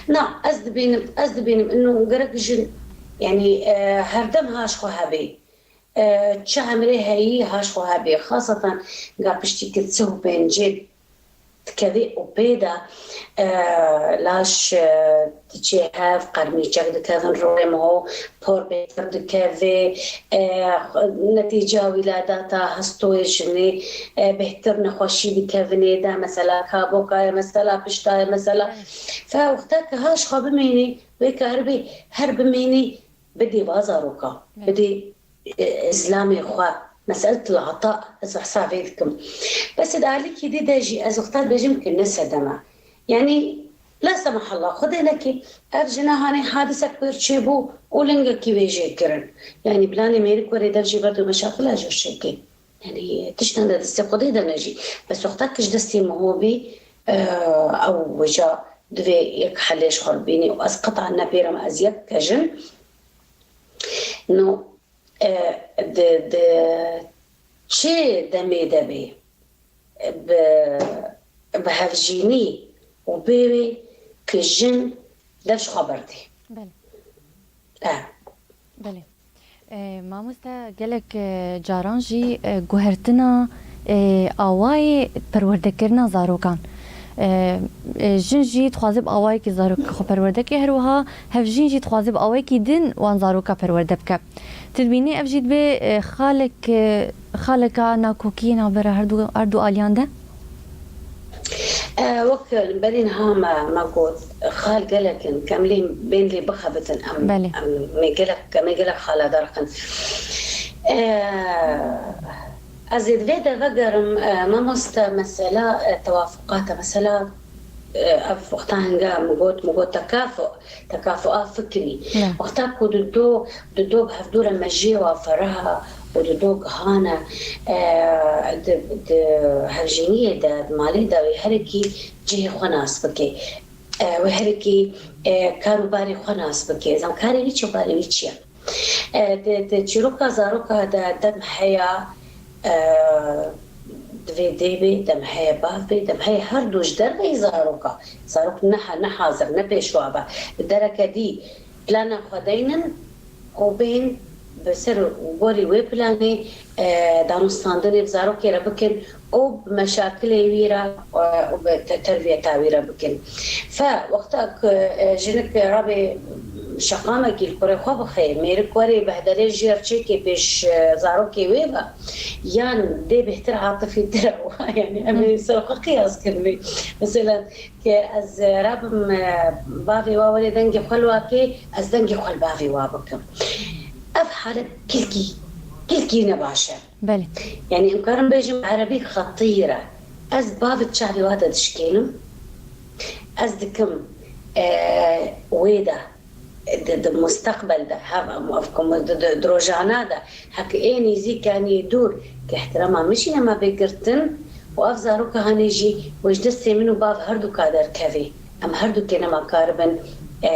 Na, ez dibînim, ez dibînim inu gerek jin, yanî, e, herdem ha ji xwe hebê. E, çi emrê heyî ha ji xwe hebê. Xaseten ga piştî ki sih û pêncê dikevê û pê de, e, laş, e, diçê hev, qermîçek dikevin rûyê miho, por bêtir dikevê, e, netîca wîladata hestoyê jinê, e, bêhtir nexweşî dikevin ê de, mesela kaboka ye, mesela pişta ye, mesela. Fe wexta ki ha ji xwe bimînî, wê karibî her bimînî bidî va zaroka, bidî, e, zilamê xwe. Mesele tu heta ez behsa vê dikim. Bes di alîkî dî de jî ez wexta dibêjim ki ne sedeme. Yanî la semahalla, Xwedê neke ev jina hanê hadisek pêr çêbû û lingekî wê jê kirin. Yanî planê mêrik werê dev jê berdo meşaqila jê çêkê. Yanî tiştan de destê Xwedê de ne jî. Bes wexta ki ji destê miho bî, e, ew wêja divê yek helê ji xwe bibînî û ez qeta nepêrim ez yek kejin. No, e, di, di çi demê de bê, bi, bi hevjînî û bê wê ki jin dev ji xwe berdê. Belê. E. Belê. E, mamoste, gelek, e, caran jî, e, guhertina, e, awayê perwerdekirina zarokan. E, e, jin jî dixwaze bi awayekî zarok xwe perwerde ke, her wiha hevjîn jî dixwaze bi awayekî din wan zaroka perwerde bike. Tu dibînî ev jî dibe, e, xalek, e, xaleka nakokiyê navbera her du, her du aliyan de? E, wek li berî niha me, me got, xal gelek in, ke em lê bên lê bixebitin, em, Belê. em, me gelek, me gelek xala derxin. E, ez ê di vê de vegerim, e, mamoste, mesela, e, tewafuqat e, mesela, e, ev wexta hinga min got, min got tekafu, tekafua fikrî. Ne. Wexta ku dido, dido bi hevdû re mejiyê wa ferah e û dido gihane, e, di, di hevjîniyê de, di malê de wê herekî cihê xwe nas bike. E, wê herekî, e, kar û barê xwe nas bike. Zan karê wî çi, barê wî çi ye? E, di, di çîroka zaroka de dem heya, e, divê dê bê, dem heye bav bê, dem heye her du ji derveyî zaroka. Zarok ne, ne hazir, ne pêşwa be. Bi dereke dî plana xwe deynin û bên bi ser û gorî wê planê, e, danûstandinê bi zarokê re bikin û bi meşakilê wî re, e, û bi te-, terbiyeta wî re bikin. Fe wexta ku, e, jinik rabe şeqamekî li kurê xwe bixe, mêrik were bihderê jêr çêkê pêş, e, zarokê wê ve, yan dê bêhtir atifîtir e, yanî em ê ser xwe qiyas kirin. Mesela, ke ez rabim, e, bavê wa were dengê xwe li wa kê, ez dengê xwe li bavê wa bikim. Ev halet kilkî, kilkî ne baş e. Belê. Yanî, em karin bêjim erebî xetîr e. Ez bavê çavê wa de dişkênim. Ez dikim, e, wê de, di, di musteqbel de, hev-, ev ku di, di, di rojana de, heke ê nêzîk an ê dûr, ke ihtirama min jî nema bê girtin û ev zaroka hanê jî wê ji destê min û bav herduka derkevê. Em herdukê nema karibin, e,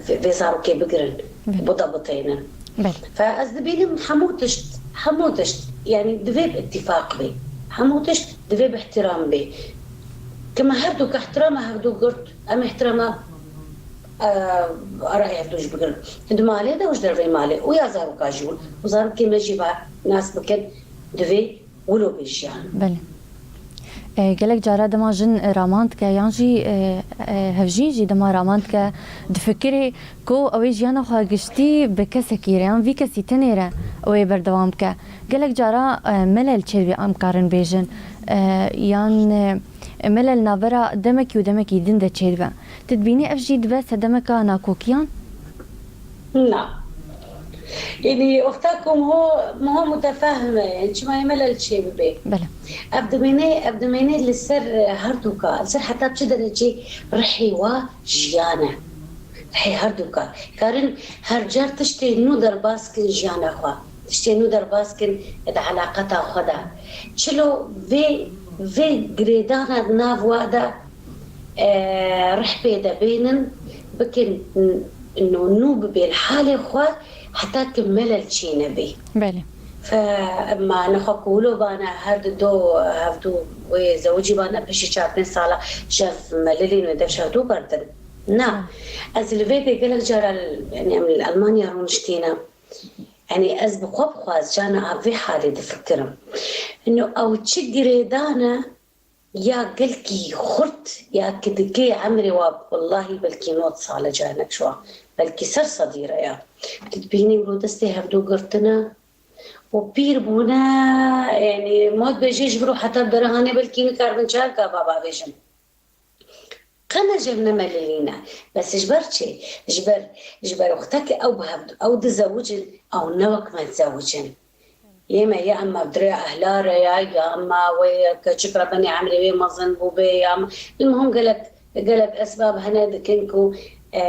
vê, vê zarokê bigirin, Belê. bidabitênin. Belê. Fe ez dibînim hemû tişt, hemû tişt, yanî divê bi îtîfaq bê. Hemû tişt divê bi ihtiram bê. Ke me herduka ihtirama hevdû girt, em ihtirama, e, arayê hevdû jî bigirin. Di malê de û ji derveyî malê û ya zaroka jî û zarokê me jî va nas bikin, divê wilo bê jiyan. Belê. E, gelek cara dema jin raman dike yan jî e, e, hevjîn jî dema raman dike, difikirê ku ew ê jiyana xwe giştî bi kesekî re yan vî kesî tenê re ew ê berdewam bike. Gelek cara e, melel çêdibê, em karin bêjin. E, yan e, melel navbera demekî û demekî din de çêdibe. Tu dibînî ev jî dibe sedemeka nakokiyan? Na. Yanî wexta ku miho, miho mutefehim e, yanî çima yê melel çê bibe. Belê. Ev dimêne, ev dimêne li ser herdûka, li ser heta çi derecê rihê wa jiyan e. Rihê herdûka. Karin her car tiştê nû derbas kin jiyana xwe. Tiştê nû derbas kin di elaqeta xwe de. Çilo vê, vê girêdana di nav wa de e, rih pê de bênin, bikin n- nû, nû bibê li halê xwe heta ki melel çê nebê. Belê. Fe ma nexwe ku wilo bane her di do hevdû wê zewicî bane piştî çar pênc sala jev melelîn wê dev şevdû berdin. Na, ez li vê pê gelek cara li- yanî em li Elmanya rûniştîne. Yanî ez bi xwe bi xwe ez cana a vê halê difikirim. Ino ew çi girêdan e ya gelkî xurt ya ki dikê emrê wa wellahî belkî nod sal e canek ji wa. Belkî ser sedî re ya. Tu dibînî wilo destê hevdû girtine û pîr bûne, yanî mod bêjê ji vir û heta berihanê belkî nikaribin çar gava bavêjin. Qene jev nemelilîne. Bes ji ber çi? Ji ber, ji ber wexta ki ew bi hev, ew dizewicin, ew ne wek me dizewicin. Yê me ya em mevdirê ehla re ya, ya em ma wê keçika benê emrê wê mezin bûbe, ya em, المهم gelek, gelek esbab hene dikin ku, e,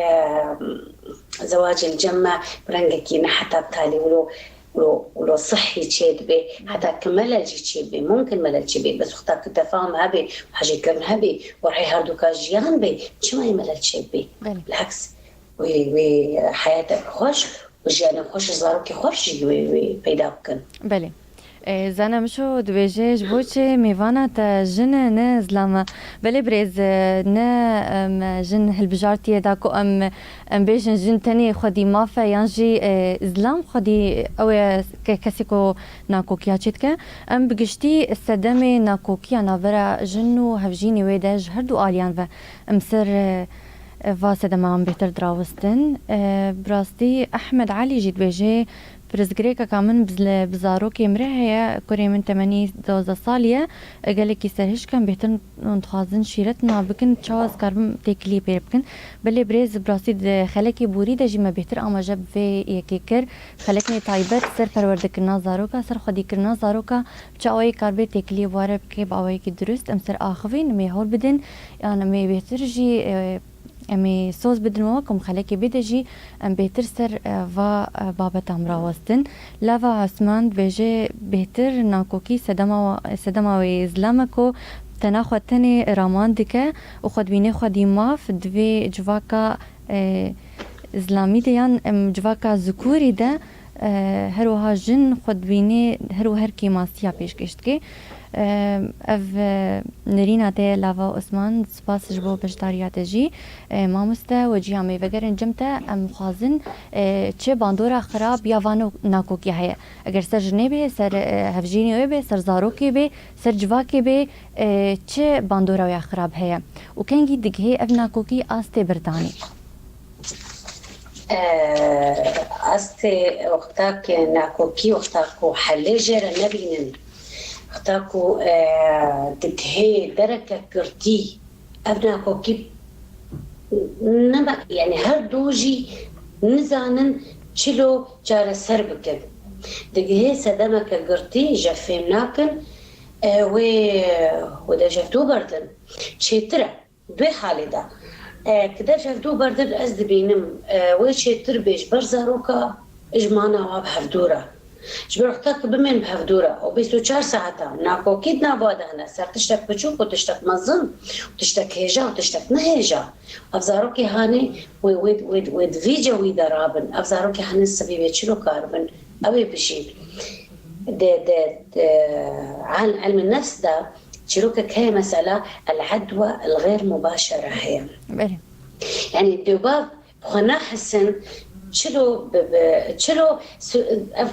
zewacê li cem me bi rengekî ne heta bi talî wilo, wilo, wilo sihî çê dibe, heta ki melel jî çê dibe, mumkin melel çê be, bes wexta ki tefahum hebe, hejêkirin hebe, û rihê herduka jiyan be, çima yê melel çê dibe? Belê. Bilheks, wê, wê heyetek xweş û jiyanê xweş û zarokê xweş jî wê, wê peyda bikin. Belê. E, Zana Mişo dibêje, ji bo çi mêvana te jin e, ne zilam e? Belê birêz, e, ne, em, jin hilbijartiye da ku em, em bêjin jin tenê xwedî maf e, yan jî, e, zilam xwedî ew e ke-, kesê ku nakokiya çê dike. Em bi giştî sedemê nakokiya navbera jin û hevjînê wê de ji her du aliyan ve em ser, e, va sedema em bêhtir dirawistin. E, bi rastî Ehmed Elî jî dibêje, pirsgirêkeka min bi, bi zarokê min re heye, kurê min temenî dozdeh salî ye, e, gelekî serhişk e, em bêhtir dixwazin şîret niha bikin, çawa ez karibim têkiliyê pê bikin. Belê birêz, bi rastî di xelekê borî de jî me bêhtir amaje bi vê yekê kir. Xelekê taybet ser perwerdekirina zaroka, ser xwedîkirina zaroka, bi çi awayî karibe têkiliyê bi we re bike, bi awayekî dirust. Em ser axivîn, em ê hewl bidin, yan em ê bêhtir jî, e, em ê soz bidin we, ku em xelekê bê de jî em bêhtir ser, e, va, e, babeta em rawestin. Lava Osman dibêje, bêhtir nakokî sedema, sedema wê zilam e ku tena xwe tenê raman dike û xwe dibîne xwedî maf di vê civaka, e, zilamî de yan, em, civaka zikurî de, e, her wiha jin xwe dibîne her û her kêmasiya pêşkêş dike. E, ev, e, nerîna te ye Lava Osman, spas ji bo beşdariya te jî. E, mamoste, weciha me vegerin cem te, em xwazin, e, çi bandora xirab ya van nakokiya heye. Eger ser jinê bê, ser, e, hevjînê wê bê, ser zarokê bê, ser civakê bê, e, çi bandora wê ya xirab heye û kengî digihê ev nakokî astê birdanê? E, astê wexta ku nakokî, wexta ku helê jê re nebînin, wexta ku, e, digihê dereke girtî, ev nakokî nema, yani her du jî nizanin çilo çareser bikin. Digihê sedemeke girtî, ji fêm nakin, e, wê, wê de jevdû berdin. Çêtir e. Vê halê de, e, ki de jevdû berdin, ez dibînim, e, wê çêtir bê ji ber zaroka, ji mana wa bi hevdû re. Ji ber wexta ki bimên bi hevdû re û bîst û çar saeta nakokî di nava de hene, ser tiştek biçûk û tiştek mezin, û tiştek hêja û tiştek nehêja. Ev zarokê hanê wê, wê, wê, wê di vî cewî de rabin. Ev zarokê hanê sibî wê çilo karibin, ew ê bijîn. Di, di, di, ilm, ilm nefs de çîrokek heye mesela el-edwa el-gêr mubaşere heye. Belê. Yani dê bav xwe nahisin çilo bi, bi, çilo su-, ev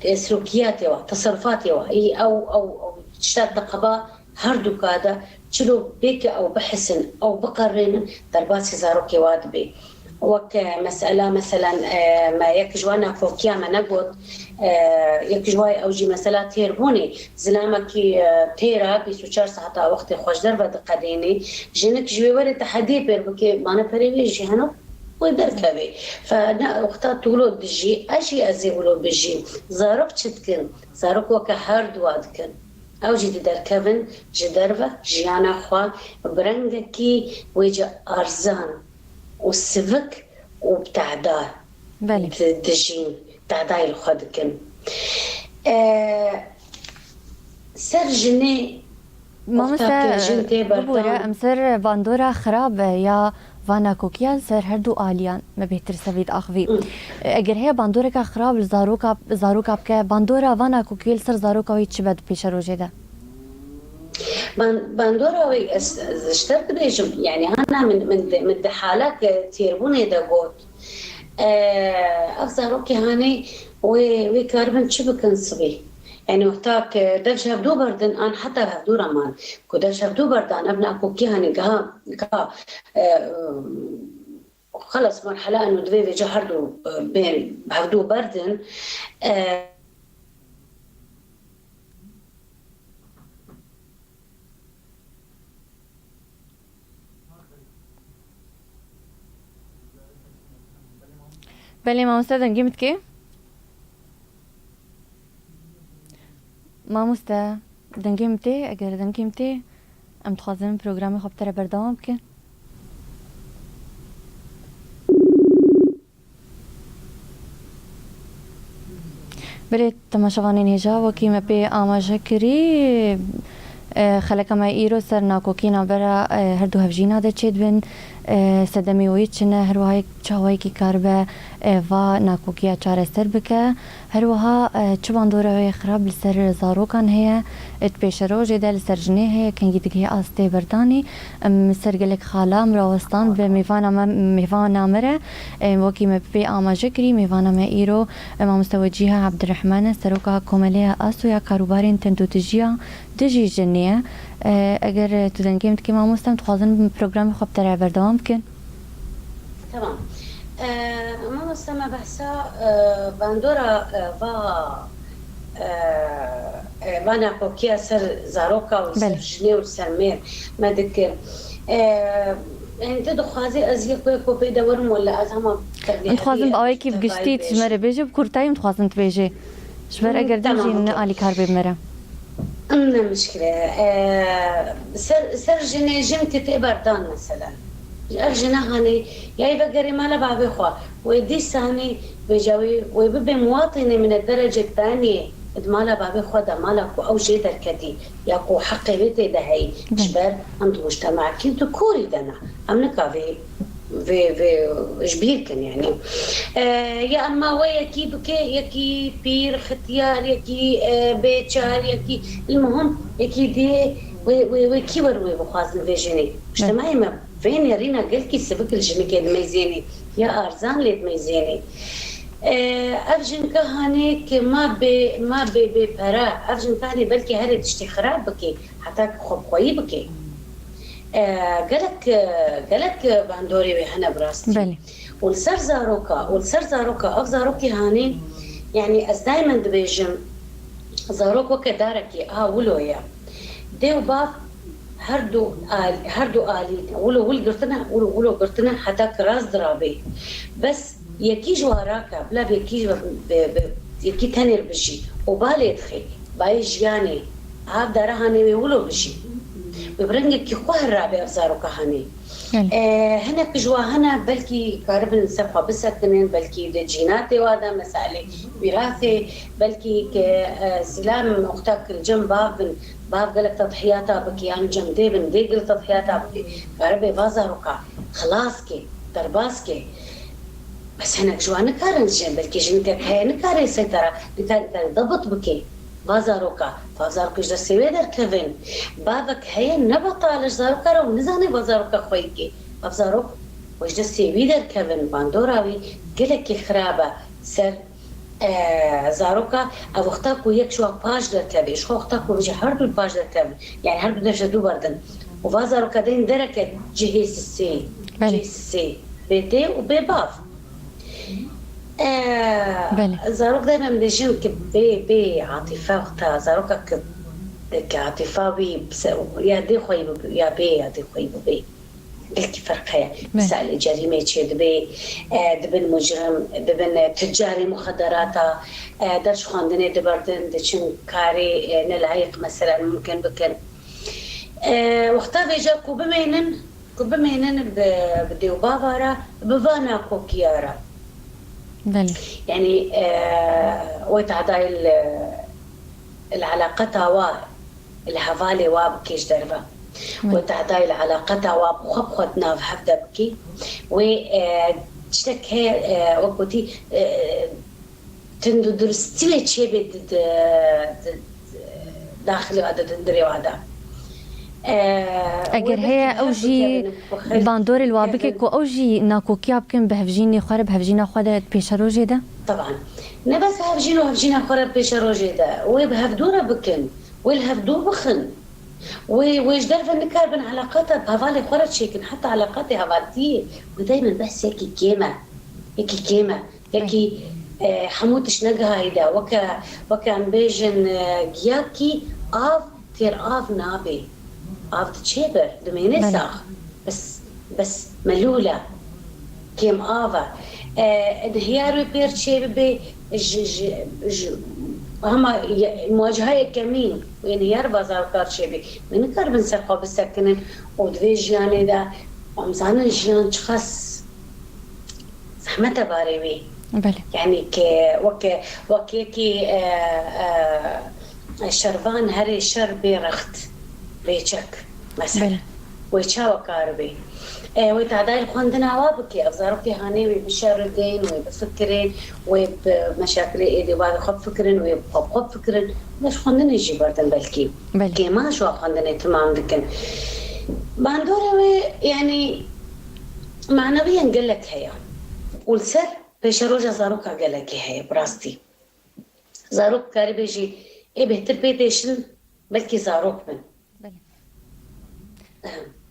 e, silûkiyatê wa, teserrufatê wa, î ew, ew, ew tişta di qeba her du ka de çilo bê ke ew bihisin, ew biqerrênin, derbasî zarokê wa dibê. Wek, e, mesela, meselen, e, me yek ji wan nakokiya me negot, e, yek ji wan ew jî mesela têrbûnê, zilamekî, e, têra bîst û çar saeta wextê xwe ji derve diqedênê, jinik ji wê were tehediyê pêr bike, mane perê wê jî heno, wê derkevê. Fe ne wexta tu wilo dijî, ez jî ez ê wilo bijîm. Zarok çi dikin? Zarok weke her dua dikin. Ew jî diderkevin ji derve jiyana xwe bi rengekî wêce arzan û sivik û bi tehda Belê. di-, dijîn, tehdayê li xwe dikin. E, ser jinê Mamoste, wexta ke jin tê bibûre, berdan. Em ser bandora xirab ya va nakokiya li ser her du aliyan me bêhtir sevî diaxivî. Hı. Eger heye bandoreke xirab li zaroka, zaroka bike, bandora va nakokiyê li ser zaroka wê çi be di pêşerojê de? Ban-, bandora wê ez, ez ji te dibêjim, yani hana min, min, di- min di halek têrbûnê de got. E, ev zarokê hanê wê, wê karibin çi bikin sibê? Yani wexta ke dev ji hevdû berdin, an heta hevdû re man. Ku dev ji hevdû berdan, ev nakokî hanê giha, giha, e, xelas merhela eno divê vêca her du, e, bên hevdû berdin. E, Belê mamoste, dengê min dikê? Mamoste, dengê min tê? Eger dengê min tê, em dixwazin programê xwe bi te re berdewam bikin. Belê, temaşevanên hêja, wekî me pê amaje kirî, e, xeleka me îro ser nakokî navbera, e, her du hevjîna de çêdibin, e, sedemê wê çi ne, her wiha çawayekî karibe, e, va nakokiya çareser bike. Her wiha, e, çi bandora wê xirab li ser zarokan heye, e, di pêşerojê de li ser jinê heye, kengî digihê astê berdanî. Em ser gelek xala em rawestan bi mêvana me, mêvana me re, e, wekî me pê amaje kirî, mêvana me îro, e, mamoste Wecîha Ebdirehman e, seroka Komeleya Aso ya Karûbarên Tundûtijiya Dijî Jinê ye. E, eger tu dengê min dikî mamoste, em dixwazin programê xwe bi te re berdewam bikin. Tamam. E, mamoste me behsa, e, bandora, e, va, e, e, va nakokiya ser zaroka û ser Belê. jinê û ser mêr me dikir. E, yani tu dixwazî ez yek wê kopê de werim wala ez hema Em dixwazin bi awayekî bi giştî ji me re bêje, bi kurtayî em dixwazin tu bêjê. Ji ber eger din Tamam, jî ne okey. alîkar bê bi me re. Em ne mişkile. Ee, ser, ser jinê jin ki tê berdan mesela. Ev jina hanê, yayê vegerê mala bavê xwe. Wê dîsa hanê, vêca wê, wê bibe muwatînê min e derece taniyê. Di mala bavê xwe de, mala ku ew jê derketî, ya ku heqê wê tê de heyî. Belê. Ji ber em di mujtemekî di korî de ne. Em nika vê, vê, vê ji bîr kin, yani. E, ya em ma wê yekî bike, yekî pîr, xitiyar, yekî, e, bêçar, yekî, ilmuhim, yekî dê, wê, wê, wê kî werin wê bixwazin vê jinê? Belê. Mujtemeyê me vê nêrîna gelkî sivik li jinikê dimeyzênê, ya arzan lê dimeyzênê. E, ev jinka hanê ki ma bê, ma bê, bê pere, ev jinka hanê belkî herê tiştê xirab bikê, heta ki xwebixweyî bikê. E, gelek, e, gelek bandorê wê hene bi rastî. Belê. Û li ser zaroka, û li ser zaroka, ev zarokê hanê, yani ez daimen dibêjim, zarok weke darekê a wilo ye. Dê û bav her du al-, her du alî wilo wil girtine, wilo, wilo girtine heta ki rast dirabê. Bes yekî ji wan rake, bila bi yekî ji, bi, bi, yekî tenê bijî û ba lê dixê, bayê jiyanê, av dara hanê wê wilo bijî. Wê bi rengekî xwe herabe ev zaroka hanê. Belê. E, hinek ji wan hene, belkî karibin li ser xwe bisekinin, belkî di cînatê wa de, meselê mîrasê, belkî ke, e, sîlam muxtak li cem bav bin, bav gelek tedhiyata bike, yan cem dê bin, dê gelek tedhiyata bike, karibe va zaroka xilas ke, derbas ke. Bes hinek ji wan nikarin jin, belkî jinikek heye nikare seytara, nikare, nikare debit bike. Va zaroka, va zarokê ji destê wê derkevin. Bavek heye ne betal e ji zaroka re û nizane va zaroka xwe yê kê. Ev zarok wê ji destê wî derkevin, bandora wî gelekî xirab e ser e, zaroka, ev wexta ku yek ji wan paş derkeve, ji xwe wexta ku bijî her du paş derkevin, yani her du dev ji dû berdin. Û va zaroka deyên dereke cihê sisê, Belê. cihê sisê bê dê û bê bav. E, Belê. Zarok dayma em dibêjin ki bê, bê atife wexta, zaroka ki, ki atifa wî bi se-, ya dê xwe yî bibe, ya bê, ya dê xwe yî bibe. Belkî ferq heye. Belê. Misal, cerîmê çêdibe, e, dibin mucrim, dibin, e, tucarê muxederata, e, der ji xwendinê diberdin, diçin karê, e, nelayîq, meselen, mumkin bikin. E, wexta vêca ku bimênin, ku bimênin bi, bi dê û bava re, bi va nakokiya re. Belê. Yani, e, wê tehday li, li eleqeta wa, li hevalê wa bikê ji derve. Belê. Wê tehdayê li eleqeta wa bi xwe bi xwe di nav hev de bikî. Wê, e, tiştek heye, e, wek gotî, e, tunduduristî wê çêbê di, di, di, di daxilê wa de, di hundirê wa de. E, Eger wê heye belkî ew her jî bikevin, bi xwe bandorê li wa bike kevin. Ku ew jî nakokiya bikin bi hevjînê xwe re, bi hevjîna xwe de di pêşerojê de? Teban. Ne bes bi hevjîn û hevjîna xwe re pêşerojê de, wê bi hevdû re bikin, wê li hevdû bixin. Wê, wê ji derve nikaribin eleqata bi hevalê xwe re çêkin, heta eleqatê hevaltiyê wê daymen behs yekî kêm e. Yekî kêm e. Yekî, e, hemû tişt negihayî de. Weke, weke em bêjin, e, giyakî av têr av nabe. Av diçê ber, dimêne Belê. sax. Bes, bes melûl e. Kêm av e. E, hiyar wê pêr çê bibe ji, ji, ji, hema ye-, muwaceha yekemîn wê hiyar bazarkar çê bê. Wê nikaribin ser xwe bisekinin û di vê jiyanê de em zanin jiyan çiqas zehmet e barê wê. Belê. Yani ke weke, wek yekî, e, e, şervan herê şer bê rext, bê çek, mesela. Belê. Wê çawa kar bê? E, wê tehdayê li xwendina wa bike. Ev zarokê hanê wê bişeridin, wê bifikirin, wê bi meşakilê êdî bavê xwe bifikirin, wê bi xwe bi xwe bifikirin. Wê ji xwendinê jî berdin belkî. Belê. Kêma ji wa xwendinê timam dikin. Bandorê wê, yani, manewiyen gelek heye. Û li ser pêşeroja zaroka gelekî heye, bi rastî. Zarok karibê jî ê bêhtir pê têşin, belkî zarok bin. Belê.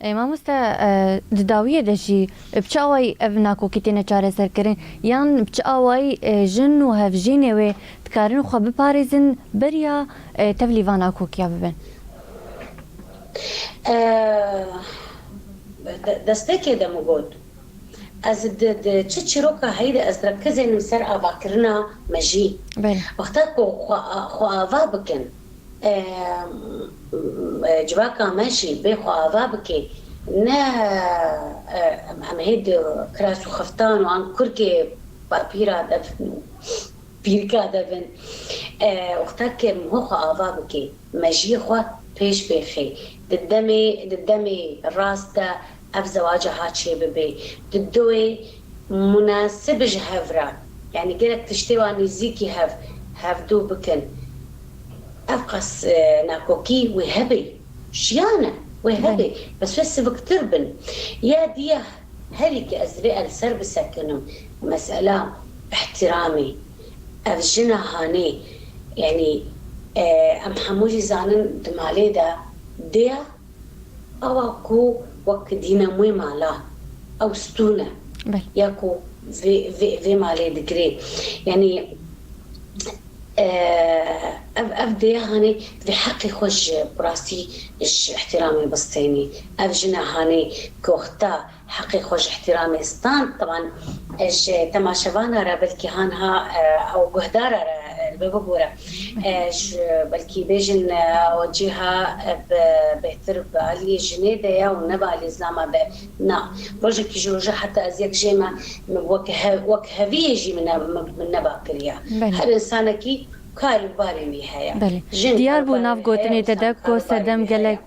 Ê, mamoste, e, di dawiyê de jî, e, bi çi awayî ev nakokî têne çareserkirin? Yan bi çi awayî, e, jin û hevjînê wê dikarin xwe biparêzin beriya, e, tevlî van nakokiya bibin? E, de-, destpêkê de min got, ez di, di çi çîroka heyî de ez direkizênim ser avakirina mejî. Belê. Wexta ku xwe, xwe ava bikin, e, e, civaka me jî bê xwe ava bike, ne, e, em, em hê di kiras û xeftan û an kurkê papîra de bin û pîrika de bin. E, wexta ke em xwe ava bike, mejiyê xwe pêş bêxê. Di demê, di demê rast de ev zewaca ha çê bibe. Di duyê munasib ji hev re, yani gelek tiştê wan nêzîkî hev, hevdû bikin. Ev qas, e, nakokî wê hebe. Jiyan e, wê hebe. Belê. Bes wê siviktir bin. Ya diya herî ke ez divê el ser bisekinim, mesela ihtiramê. Ev jina hanê, yani, e, em hemû jî zanin di malê de dêya awa ku wek dînamoyê mala, ew stûn e. Belê. Ya ku vê, vê, vê malê digirê. Yani, e, ev, ev dêya hanê divê heqê xwe ji, bi rastî ji ihtiramê bistênî. Ev jina hanê ku wexta heqê xwe ji ihtiramê stand. Teban, e, ji temaşevana re, belkî hanha, e, ew guhdara re, e, li bibore. E, ji, belkî bêjin, e, ew cîha, e, bi, bêhtir bi aliyê jinê de ye û ne bi aliyê zilama de. Na, rojekî ji roja heta ez yek jê me, min wek hev-, wek heviyê jî min ne, min, min neba kiriye. Belê. Her însanekî kar û barê wî heye. Belê. Jin Diyar bû nav gotinê te de ku sedem gelek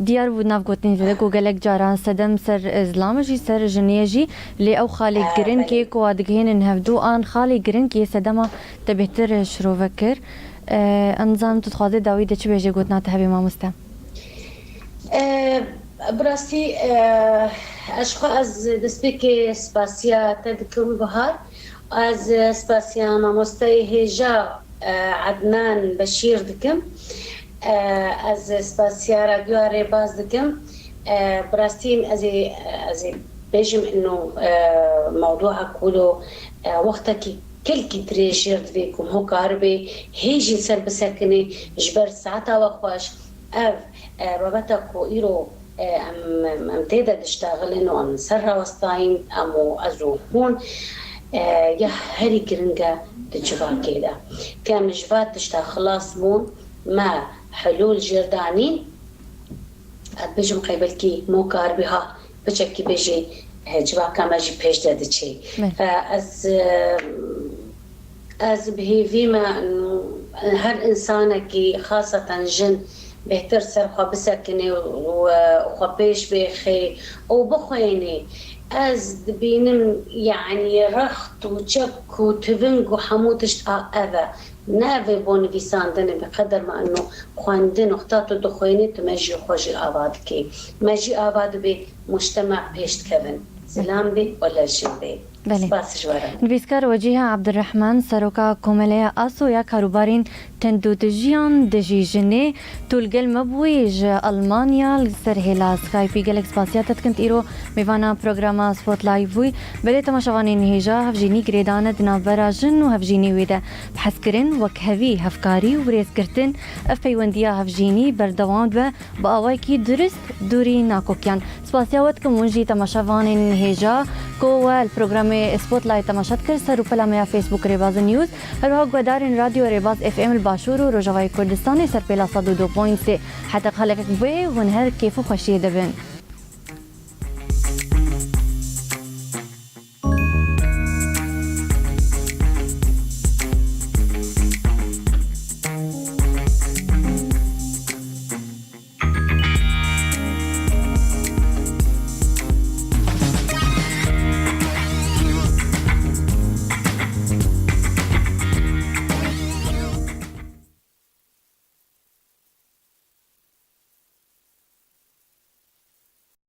Diyar bû nav gotinê te de ku gelek caran sedem ser, e, zilam e jî, ser jinê ye jî, lê ew xalê Ee, girink e belê. Ku wa digihênin hevdû an xalê girink yê sedema te bêhtir, e, şirove kir. E, em nizanim tu dixwazê dawî de çi bêjê gotina te hebe mamoste? E, bi rastî, e, ez ji xwe ez destpêkê spasiya te dikim Bihar. Ez spasiya mamosteyê hêja, e, Ednan Beşîr dikim. E, ez spasiya radyoya Rêbaz dikim. E, bi rastî ez ê, ez ê bêjim ino, e, mewdûa ku lo, e, wextekî gelkî dirêj jêr divê ku hokar bê, hê jî ser bisekinê ji ber saeta we xweş. Ev, e, babeta ku îro, e, em, em, em tê de diştaxilin û em ser rawestayîn, em û ez û hûn, e, ya herî giring e di civakê de. Ke em ji va tişta xilas bûn, me helûl jêr danîn, ez dibêjim qey belkî mo karbî ha piçekî bêjî, e, civaka me jî pêş de diçê. Belê. E, ez, e, ez bi hêvî me, her însanekî, xaseten jin, bêhtir ser xwe bisekinê û, e, xwe pêş bêxê û bixwênê. Ez dibînim, yanî rext û çek û tiving û hemû tişt a ev e. Ne ev ê bo nivîsandinê, bi qeder me ino xwendin û heta tu dixwênî, tu mejiyê xwe jî ava dikî. Mejî ava dibê, mujtema pêş dikevin. Zilam bê û lejin bê. Belê. Spas ji we re. Nivîskar Wecîha Ebdurrehman, seroka Komeleya ASO ya Karûbarên Tundûtijiyan Dijî Jinê, tu li gel me bûyî ji Almanya li ser hêla Skypeî. Gelek spasiya te dikin, tu îro mêvana programa Spotlight bûyî. Belê, temaşevanên hêja, hevjînî girêdan e di navbera jin û hevjînê wê de. Bi hezkirin, wekhevî, hevkarî û rêzgirtin, ev peywendiya hevjînî berdewam dibe, bi awayekî durist dûrî nakokiyan. Spasiya we dikim, hûn jî temaşevanên hêja ku we li programê Spotlight temaşe dikir, ser rûpela me ya Facebook Rêbaz News, her wiha guhdarên Radyo Rêbaz F M li Başûr û Rojavayê Kurdistanê ser pêla sed û du point sê. Heta xelekek bê, hûn her kêf û xweşiyê de bin.